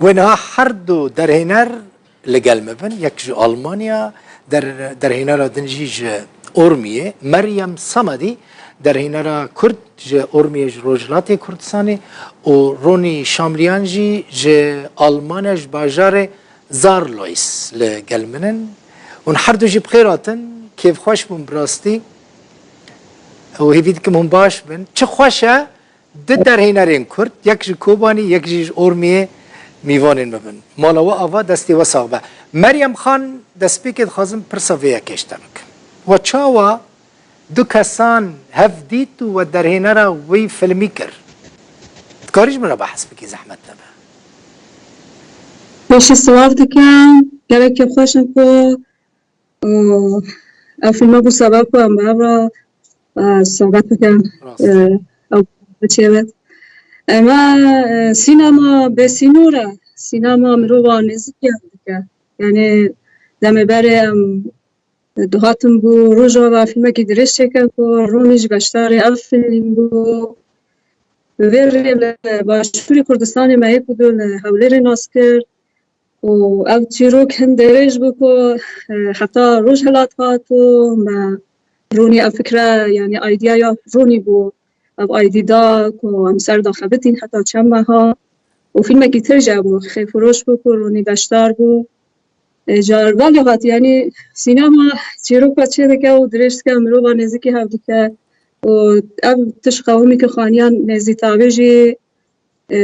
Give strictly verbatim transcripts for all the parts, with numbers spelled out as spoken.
Wê niha her du derhêner li gel me bin, yek ji Almanya, der-, derhênera din jî ji Ormiyê, Meryem Samedî, derhênera Kurd ji Ormiyê ji Rojhilatê Kurdistanê û Ronî Şamliyan jî ji Almanya ji bajarê Saarlouis li gel min in. Hûn her du jî bi xêr hatin, kêfxweş bûm bi rastî. Û hêvî dikim hûn baş bin. Çi xweş e, du derhênerên Kurd, yek ji Kobanî, yek jî ji Ormiyê mîvanên me bin. Mala we ava, destê we sax be. Meryem Xan, destpêkê dixwazim pirsa vê yekê ji te bikim. We çawa du kesan hev dît û we derhênera wî filmî kir? Dikarî ji min re behs bikî, zehmet nebe. Pêşî silav dikim. Gelek kêfxweş im ku, û, ev filme bû sebeb ku em bi hev re, e, sohbet bikin. Rast. E, ew çêbet. Ema, e, sînema bêsînor e. Sînema mirova nêzîkî hev dike. Yani demê berê em dihatin bû Rojava fîlmekî dirêj çêkin ku Ronî jî beşdarê ev fîlm bû. Bi vê rê li Başûrê Kurdistanê me yek û du li Hewlêrê nas kir. Û ev çîrok hin dirêj bû ku, e, heta Rojhilat hat û me Ronî ev fikre, yani idea ya Ronî bû. Ev idea da ku em ser de xebitîn heta çend meha. Û fîlmekî tije bû, xêfiroş bû ku Ronî beşdar bû. E, car valî hat, yani sînema çîroka çê dike û dirêj dike, mirova nêzîkî hev dike. Û ev tişt qewimî ku xaniyan nêzî tavê jî, e,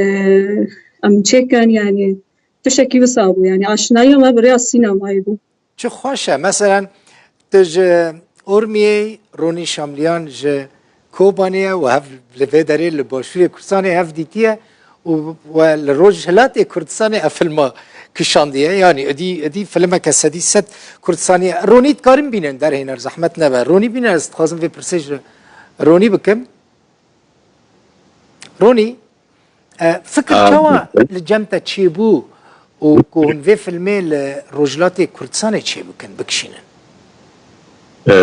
em çêkin, yani tiştekî wisa bû. Yani aşinayiya me bi rêya sînemayê bû. Çi xweş e. Meselen, tu ji Ormiyê, Ronî Şamliyan ji Kobanê ye û hev li vê derê li Başûrê Kurdistanê hev dîtiye û we li Rojhilatê Kurdistanê ev filma kişandiye. Yani êdî, êdî filmeke sedî sed Kurdistanî ye. Ronî dikarin bînin derhêner, zehmet nebe. Ronî bîne, ez dixwazim vê pirsê ji Ronî bikim. Ronî, e, fikir Em, çawa li cem te çêbû û ku hûn vê filmê li Rojhilatê Kurdistanê çêbikin, bikişînin? E,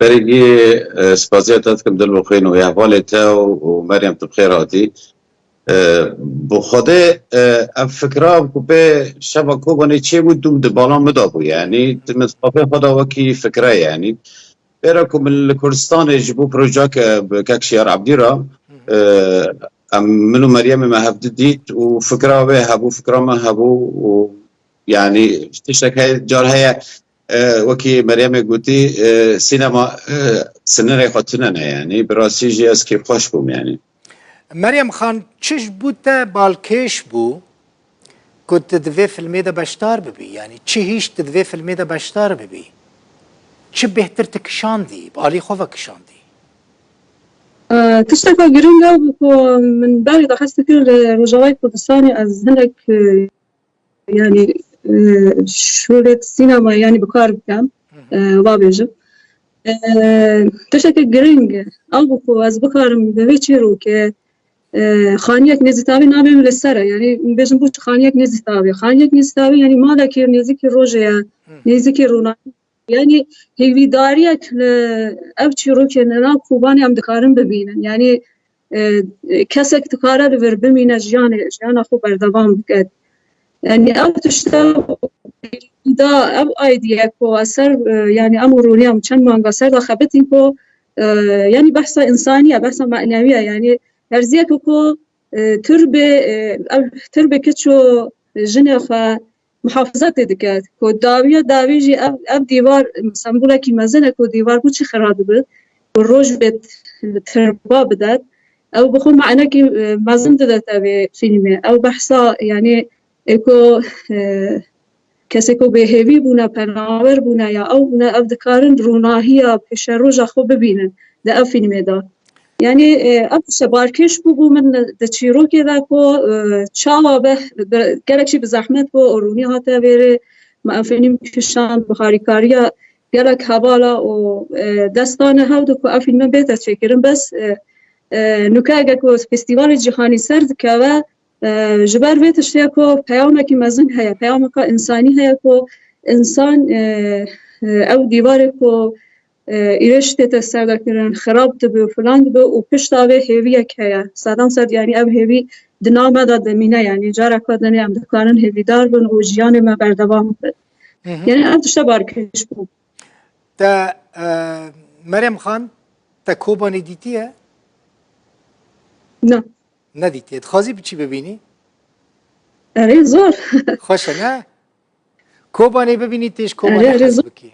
berî, e, spasiya te dikim, Dilbixwîn, û hevalê te û, û Meryem, tu bi xêr hatî. E, bi Xwedê, e, ev fikra ku pê şeva Kobanê çêbû, dû di bala min de bû, yani, di min xwe da wekî fikre, yani. Pêra ku min li Kurdistanê ji bo projeyeke bi kek Şiyar Ebdî re, e, em, min û Meryemê me hevdi dît û fikra wê hebû, fikra me hebû û, yani, tiştek heye, car heye, e, wekî Meryemê gotî, e, sînema, e, sinirê xwe tune ne, yani, bi rastî jî ez kêfxweş bûm, yani. Meryem Xan, çi ji bo te balkêş bû ku tu di vê filmê de beşdar bibî? Yanî çi hîş tu di vê filmê de beşdar bibî? Çi bêhtir tu kişandî, bi alî xwe ve kişandî? E, tişteka giring ew bû ku min berê de hest dikir li Rojavayê Kurdistanê ez hinek, e, yani, e, şûlê sînema, yani, bi kar bikim, Hı hı. e, va bêjim. E, tişteke giring ew bû ku ez bikarim bi vê çîrokê, e, xaniyek nêzîtavî navê min li ser e. Yani, bêjim bû xaniyek nêzîtavî. Xaniyek nêzîtavî, yani, malekî nêzîkî rojê ye, Hı. nêzîkî rûnayî. Yani, hêvîdariyek li ev çîrokê li nav Kobanê em dikarin bibînin. Yani, e, kesek dikare li vir bimîne, jiyanê, jiyana xwe berdewam bike. Yani ev tişte da, ev idea ku ez ser, e, yani em û Ronî em çend manga ser de xebitîn ku, e, yani behsa însanî ye, behsa manewî ye. Yani herziyek ku, e, tirbê, e, ev tirbê kiç û jinê xwe muhafaza tê dike. Ku dawiya dawî jî ev, ev dîvar sembolekî mezin e ku dîvar ku çi xira dibe, ku roj bê li tirba bidet. Ew bi xwe manekî, e, mezin dide te vê fîlmê. Ew behsa, yani, ê ku, e, kesê ku bêhêvî bûne, penawer bûne ya ew bûne, ev dikarin rûnahiya pêşeroja xwe bibînin di ev fîlmê de. Yani, e, ev tişte balkêş bû bo min di çîrokê de ku, e, çawa be, be, gelek jî bi zehmet bû û Ronî hate vêrê, me ev fîlm kişand bi harîkariya gelek hevala û, e, destane hev di ku ev fîlme bête çêkirin. Bes, e, e, nuke eger ku festîvalê cîhanî ser dikeve, e, ji ber vê tiştê ku peyamekî mezin heye, peyameka însanî heye ku însan, e, e, ew dîvarê ku e, îrêş tête serdekirin, xirab dibe û filan dibe û pişta vê hêviyek heye. Sedan sed, yanî ev hêvî di nav me de dimîne, yanî careka dinê em dikarin hêvîdar bin û jiyanê me berdewam bin. Hı hı. Yanî ev tişte balkêş bû. Te, e, Meryem Xan, te Kobanê dîtiye? Na. Nedîtiye. Dixwazî biçî bibînî? Erê, zor. Xweş e, ne? Kobanê bibînî, tê ji Kobanê Erê, erê, hez zor. Bikî.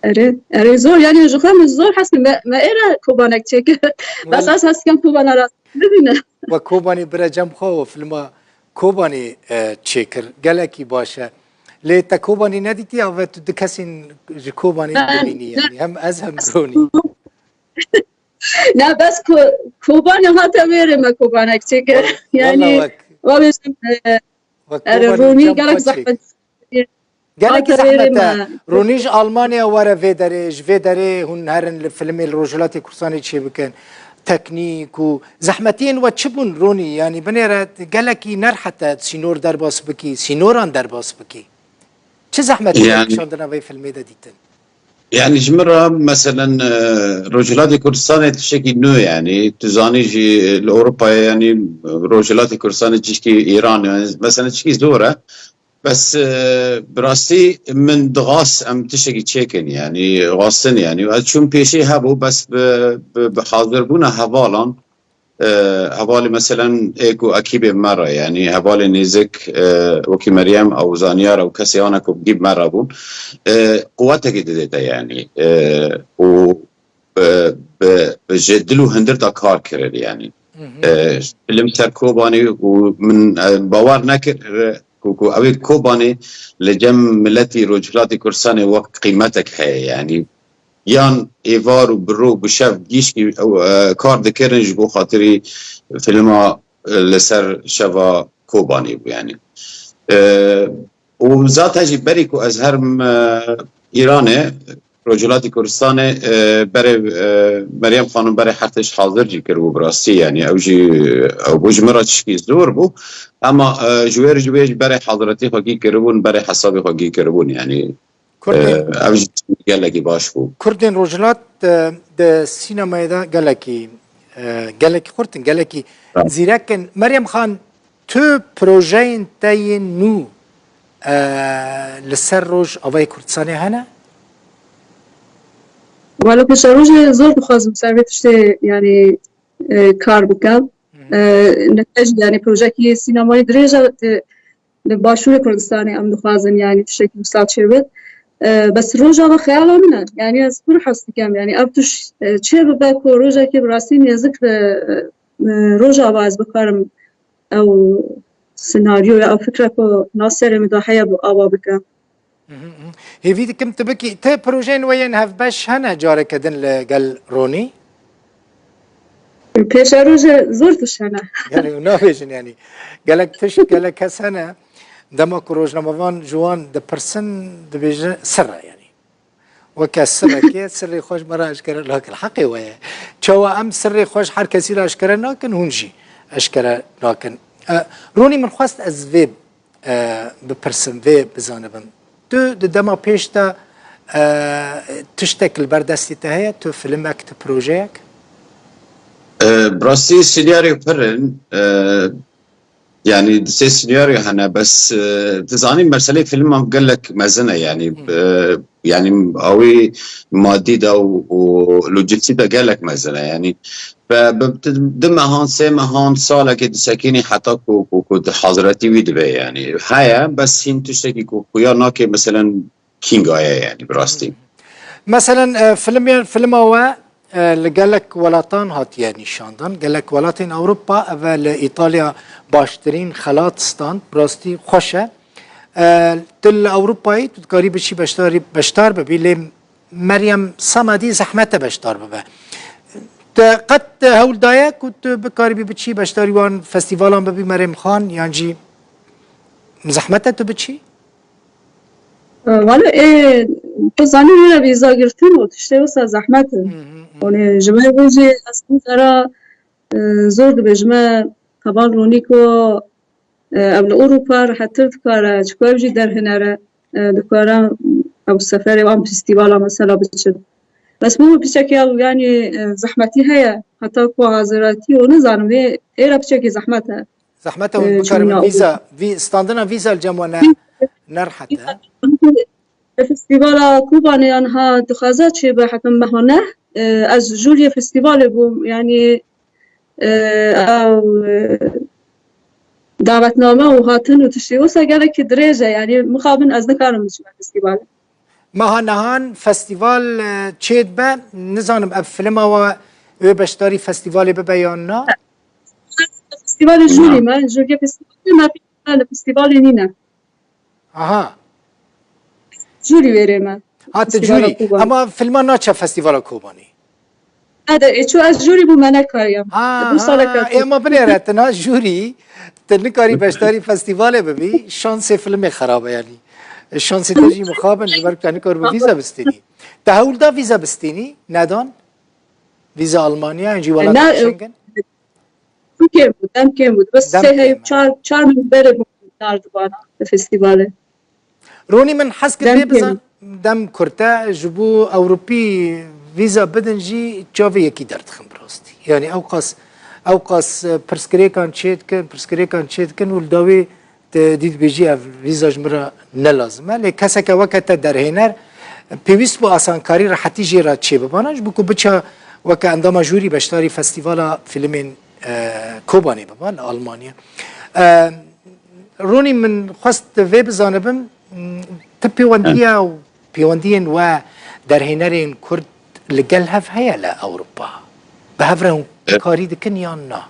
Erê, erê, zor. Yanî ji xwe min zor hes dikim. Me, me ê re Kobanek çêkir. Bes Wal- ez hes dikim Kobana rast bibîne. We Kobanê bire cem xwe û filma Kobanê, e, çêkir. Gelekî baş e. Lê te Kobanê nedîtî ya ve tu du kesên ji Kobanê Ha, dibînî ne. Yanî. Hem ez hem Ronî. Ne, bes Ko-, Kobanê hate vêrê me Kobanek çêkir. Wal-, Yanî, wala wek, wabêjim, e, wek erê, Kobanê Ronî cem gelek xwe çêk. Zehmet. Gelekî hate vêrê zehmet e. Me. Ronî ji Almanya were vê derê, ji vê derê hûn herin li filmê li Rojhilatê Kurdistanê çêbikin. Teknîk û zehmetiyên we çi bûn Ronî? Yanî binêre gelekî nerhet e sînor derbas bikî, sînoran derbas bikî. Çi zehmetiyên Yani kişandina vê filmê de dîtin? Yani ji min re, meselen, e, Rojhilatê Kurdistanê tiştekî nû, yani tu zanî jî, e, li Ewropayê, yani, e, Rojhilatê Kurdistanê tişkî Îran, yani, meselen, tişkî zor e. Bes, e, bi rastî min dixwast em tiştekî çêkin, yani, xwestin, yani, ez çûm pêşî hebû, bes bi, bi, bi hazirbûna hevalan, e, hevalê, meselen, ê ku ekîbê me re, yanî hevalê nêzik, e, wekî Meryem ew zaniyar ew kesê wana ku bi me re bûn, e, quwetekê didê te, yanî, e, û bi, bi, bi ji dil û hindir de kar kirir, yanî. Hı hı. E, film ser Kobanê û min, e, bawer nekir, e, ku, ku ew ê Kobanê li cem miletî Rojhilatê Kurdistanê wek qîmetek heye, yanî. Yan êvar û bi rû bi şev gîşkî, e, kar dikirin ji bo xatirî filma, e, li ser şeva Kobanê bû, yanî. E, û zaten jî berî ku ez herim, e, Îranê, Rojhilatê Kurdistanê, e, berê, e, Meryem Xanim berê her tişt hazir jî kiribû bi rastî, yanî ew jî, ew bû ji min re tişkî zor bû. Ema, e, ji wê re ji wê jî berê haziretî xwe gî kiribûn, berê hesabê xwe gî kiribûn, yanî. Kurdên, Ev jî gelekî baş bû. Kurdên Rojhilat, e, di sînemayê de gelekî, e, gelekî xurt in, gelekî Ha. zîrek in. Meryem Xan, tu projeyên te yên nû, e, li ser Rojavayê Kurdistanê hene? Wala pêşerojê zor dixwazim ser vê tiştê, yanî, e, kar bikim. Hı hı. E, neke jî, yanî, projeyekî sînemayî dirêj e, e, li Başûrê Kurdistanê em dixwazin, yanî, tiştekî wisa çêbin. E, bes Rojava xeyala min e. Yanî, ez pir hez dikim. Yanî, ev tişt, e, çêbibe ku rojekê bi rastî nêzik li, e, Rojava ez bikarim ew senaryoya, ew fikre ku nav serê min de heye, bi ava bikim. Mhm, mhm. Hêvî dikim tu bikî. Ti projeyên we yên hevbeş hene careke din li gel Ronî? Pêşerojê zor tişt hene. Gelek nabêjin, yanî. Gelek tişt, gelek kes hene. Dema ku rojnamevan ji wan dipirsin, dibêjin sir e, yanî. Weke sirrekê, sirrê xwe ji me re eşkere nakin. Heqê we ye. Çawa em sirrê xwe ji her kesî re eşkere nakin, hûn jî eşkere nakin. E, Ronî, min xwest ez vê, e, bipirsim, vê bizanibim. Tu di dema pêş de, e, tiştek li ber destê te heye, tu filmek, tu projeyek? E, bi rastî sînyarê pir in. E, Yanî di sê senaryo hene, bes, e, tu zanî meselê filman gelek mezin e, yanî, Hmm. e, yanî awî madî de û, û lojîstî de gelek mezin e, yanî. Ve bi, di, di mehan, sê mehan, salekê disekînî heta ku, ku, ku di hazretî wî dibe, yanî. Heye, bes hîn tiştekî ku xuya nake, meselen, kînga ye, yanî, bi rastî. Meselen, e, filmê, filma we, e, li gelek welatan hatiye nîşandan. Gelek welatên Ewropa, ev e li Îtalya baştirîn xelat stand, bi rastî xweş e. E, tu li Ewropayê, tu dikarî biçî beşdarî, beşdar bibî, lê Meryem Samadî zehmet e beşdar bibe. Te qet hewl daye ku tu bikaribî biçî beşdarî wan festîvalan bibî, Meryem Xan, yan jî zehmet e tu biçî? Wala ê, tu zanî wî re vîza girtin û tiştê wisa zehmet in. Hı hı, hı. Hûn ê ji vê rojê ez hûn zera, e, zor dibêjime, heval Ronî ku, e, ev li Ewropa rehettir dikare, çiku ev jî derhinere, e, dikare ew seferê wan festîvala mesela biçin. Bes bû piçekî ew, yanî, e, zehmetî heye. Heta ku haziratî û nizanim, vê êra piçekî zehmet e. Zehmet e, hûn E, bikarin çûna vîza, vî-, standina vîza li cem we ne, ne rehet e. Festîvala Kobanê aniha dixwaze çêbe hetan meha neh. E, ez jûriyê festîvalê bûm, yanî, e, ew, e, davetname û hatin û tiştê wisa gelekî dirêj e, yanî mixabin ez nikarim biçime festîvalê. Meha nehan festîval, e, çêdibe, nizanim ev filma we wê beşdarî festîvalê bibe yan na? Festîvalê jûrî me, jûriyê festîvalê me, festîvalê nîne. Aha. Jûrî wêrê me. Ha, tu Festîvala jûrî. Kobanê. Ama filma naçe Festîvala Kobanê? Hede, e, çû ez jûrî bû me nekariyam. Ha, Du salek ha, e, ama binêre, tu na jûrî, tu nikarî beşdarî festîvalê bibî, şansê filmê xerab e yanî. E, şansê te jî mixabin, ji ber ku te nikar bi vîza bistînî. Te hewl da vîza bistînî, nedan? Vîza Almanya, yan jî E, welata ne, e, Schengen? Dem kêm bû, dem kêm bû. Bes Dem sê kêm heyv e. çar, çar min berê bû dar dibana li festîvalê. Ronî, min hez kir Dem vê bizan, kêm. Dem kurt e, ji bo Ewropî vîza bidin jî çavê yekî derdixin bi rastî. Yanî ew qas, ew qas, e, pirsgirêkan çê dikin, pirsgirêkan çê dikin û li dawî te dî dibêjî ev vîza ji min re ne lazim e. Lê keseke weke te derhêner, pêwîst bû asankarî, rehetî jê re çê bibana, ji bo ku biça weke endama jûrî beşdarî festîvala fîlmên, e, Kobanê biba li Almanya. E, Ronî, min xwest vê bizanibim, m, tu pêwendiya û pêwendiyên we derhênerên Kurd li gel hev heye li Ewropa? Bi hev re hûn E. karî dikin yan na?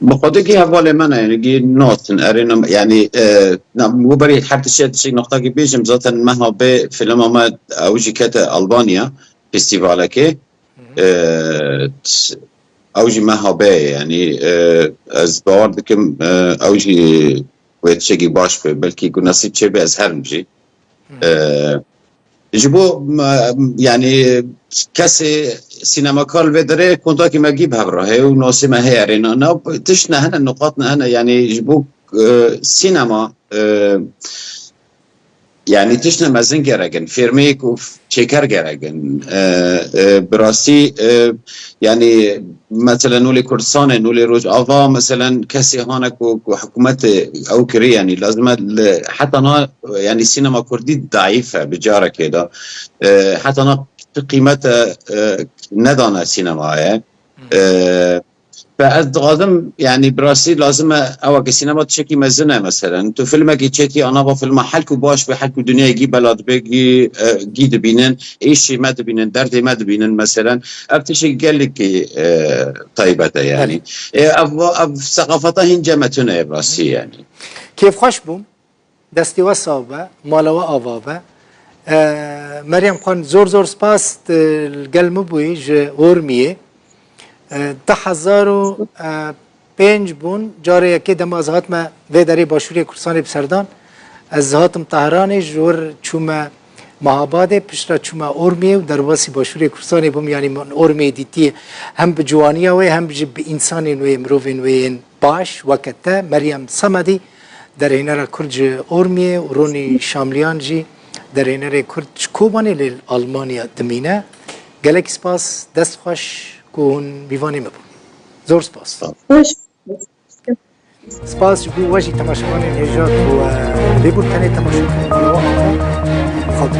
Bi xwedekî hevalê me ne, yanî gî nasin, erê ne, yanî, e, na, wê berî her tiştê tiştek noqtakî bêjim, zaten meha bê filma me ew jî kete Albanya, festîvalekê. Hı hı. E, t-, ew jî meha bê ye, yanî, e, ez bawer dikim, e, ew jî wê tiştekî baş be, belkî ku nesîb çêbe ez herim jî. Hı. E, ji bo me, yanî kesê sînemakar li vê derê kontakî me gî bi hev re heye û nasê me heye rê. Na, na, tişt ne hene, nuqat ne hene, yanî ji bo, e, sînema, e, yanî tiştine mezin gerek in, fêrmeyek û çêker gerek in. E, e, bi rastî, e, yanî, mesela nûlê Kurdistanê, nûlê Rojava, mesela kesê hane ku, ku hikûmetê ew kirî, yanî lazim e li, heta na, yanî sînema kurdî daîf e bi carekê de. E, heta na tu qîmete, e, nedane sînemayê. E, Ve ez dixwazim, yanî bi rastî lazim e, ew ke sînema tiştekî mezin e, meselen. Tu filmekî çêkî, a nava filma hel ku baş be, hel ku dinyayê gî bela dibe, gî, e, gî dibînin, êşê me dibînin, derdê me dibînin, meselen. Ev tiştekî gelekî, e, taybet e, yanî. Belê. E, ev, ev seqafeta hîn cem me tune ye, bi rastî, yanî. Kêfxweş bûm. Destê we sax be, mala we ava be. E, Meryem Xan, zor zor spas, tu li gel min bûyî ji Urmiyê. E, du hezar û pênc bûn, carê yekê dema ez hatime vê derê Başûrê Kurdistanê bi serdan. Ez hatim Tehranê, ji wir çûme Mehabadê, piştre çûme Urmiyê û derbasî Başûrê Kurdistanê bûm. Yanî min Urmiyê dîtiye hem bi ciwaniya wê, hem jî bi însanên wê, mirovên wê yên baş, weke te, Meryem Semedî, derhênera Kurd ji Urmiyê û Ronî Şamliyan jî derhênerê Kurd ji Kobanê lê li Almanya dimîne. Gelek spas, dest xweş ku hûn mîvanê me bûn. Zor spas. Xweş. Spas ji bo we jî temaşevanên hêja ku, e, lê bûn tenê temaşevanên ku xwe